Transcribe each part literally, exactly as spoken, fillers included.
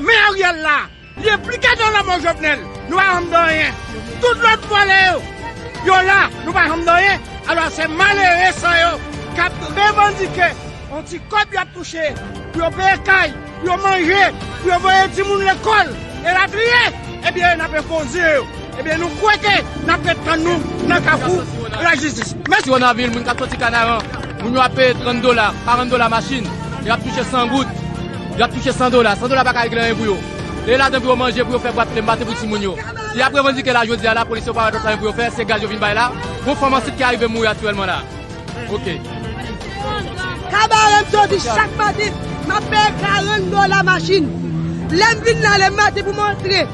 Men Ariel la, li enplike nan lanmò Jovenel. Nou pa janm di anyen. Tout lòt vòlè yo, yo la, nou pa janm di anyen. Alò, se malere sa yo k ap revandike yon ti kòb y ap touche pou yo peye kay, pou yo manje, pou yo voye timoun lekòl, elatriye. Ebyen, n ap enpoze yo. Ebyen, nou kwè ke n ap ret tann nou nan kafou lajistis. Mèsi. Sivonavil, moun k ap soti Kanaran, moun yo ap peye trant dola, karant dola machin, y ap touche san goud. Y ap touche san dola. San dola pa ka regle anyen pou yo. E ladan pou yo manje, pou yo fè bwat, pou yo mete pou timoun yo. Si y ap revandike la jodi a, lapolis yo pa wè lòt anyen pou yo fè, se gaz yo vin bay la. Gon fanm ansent ki arive mouri aktyèlman la. Ok. Kabarè m soti chak maten, m ap peye karant dola machin. Lè m vin la, lè m maten pou m antre,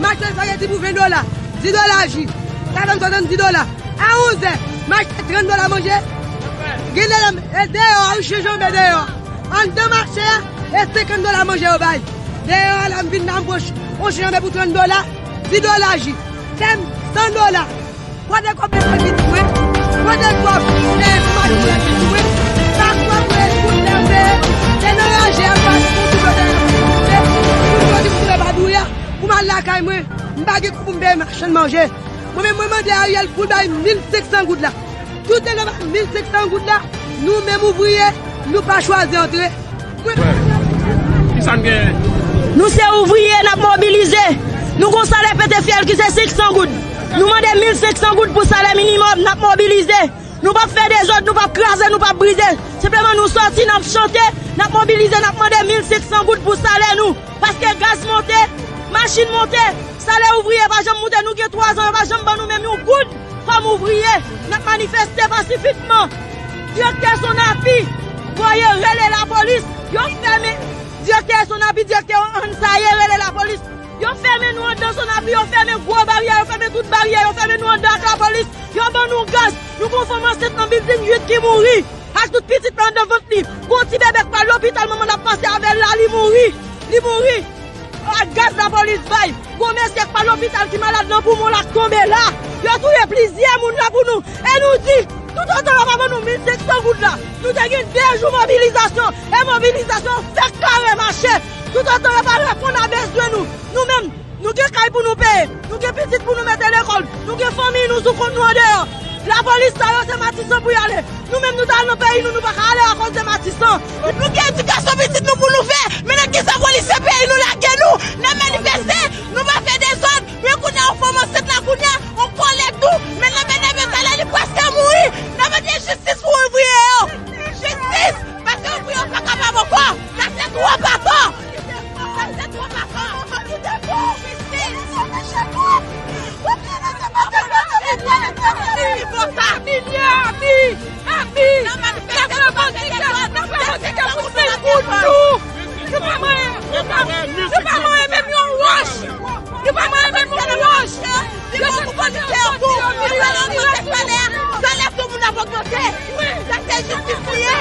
machann sa yo di pou ven dola, dis dola ji. Sa fè m sot ann dis dola. A onzè, m achte trant dola manje. Gen lè lè m, e deyò a, wi, chanje anba deyò a. Anndan mache a, e senkant dola manje yo bay. Deyò a, lè m vin la, m pran ch-, on chanje anba pou trant dola, dis dola ji. Fè m san dola. Kote kòb lekòl pitit mwen? Kote kòb, eh, pou matrikilasyon pitit mwen? Sa kòb mwen, tout lè mwen, se nan raje a, m pase pou tout kote, tout kote pou mwen pa douya, pou m al lakay mwen. M pa gen kòb pou m peye machann manje. Mwen menm, mwen mande Ariel pou l bay mil senk san goud la. Tout nèg yo bay mil senk san goud la, nou menm ouvriye, nou pa chwazi antre. Kisa n genyen? Nou se ouvriye, n ap mobilize. Nou gon salè pete fyèl ki se senk san goud. Nou mande mil senk san goud pou salè minimòm, n ap mobilize. Nou p ap fè dezòd, nou p ap kraze, nou p ap brize. Senpleman nou sòti, n ap chante, n ap mobilize, n ap mande mil senk san goud pou salè nou. Paske gaz monte, machin monte, salè ouvriye pa janm moute, nou gen twa zan, yo pa janm ban nou menm yon goud. Kòm ouvriye, n ap manifeste pasifikman. Direktè Sonapi voye rele lapolis, yo fèmen. Direktè Sonapi, direktè Ansaye rele lapolis. Yo fèmen nou anndan Sonapi, yo fèmen gwo baryè, yo fèmen tout baryè, yo fèmen nou anndan ak lapolis. Yo ban nou gaz, nou gon fanm ansent nan bilding uit ki mouri. Ak tout pitit la anndan vant li. Gon ti bebe k pral lopital, manman l ap pase avè l la, li mouri. Li mouri. Ak gaz lapolis bay. Gon mesye k pral lopital ki malad nan poumon l ak tonbe la. Yo touye plizyè moun la pou nou. E nou di, toutotan yo pa ban nou mil senk san goud la, nou te gen de jou mobilizasyon. E mobilizasyon fèk kare mache. Toutotan yo pa reponn a bezwen nou. Nou menm, nou gen kay pou nou peye, nou gen pitit pou nou mete lekòl, nou gen fanmi nou sou kont nou andeyò. Lapolis sa yo se Matisan pou y ale. Nou menm nou t al nan peyi nou, nou pa ka ale akoz de Matisan. Nou gen edikasyon pitit nou pou nou fè. Men nan kisa polisye peyi nou lage nou? N ap manifeste, nou pa fè dezòd. Men kounye a, yon fanm ansent la kounye a, yon kòlèg tou. Men n ap enève talè, li prèske mouri. N ap mande jistis pou ouvriye yo. Jistis, paske ouvriye yo pa kapab ankò. Sa se twòp ankò. Sa se twòp ankò. Jistis. Milye abi, abi. N ap revandike, n ap revandike pou senk goud nou. Nou pa manyen, nou pa, nou pa manyen menm yon wòch. Nou pa manyen menm yon wòch. Yo te koupe nou, yo te koupe nou. Salè tout moun ap ogmante. Sa se jistis li ye.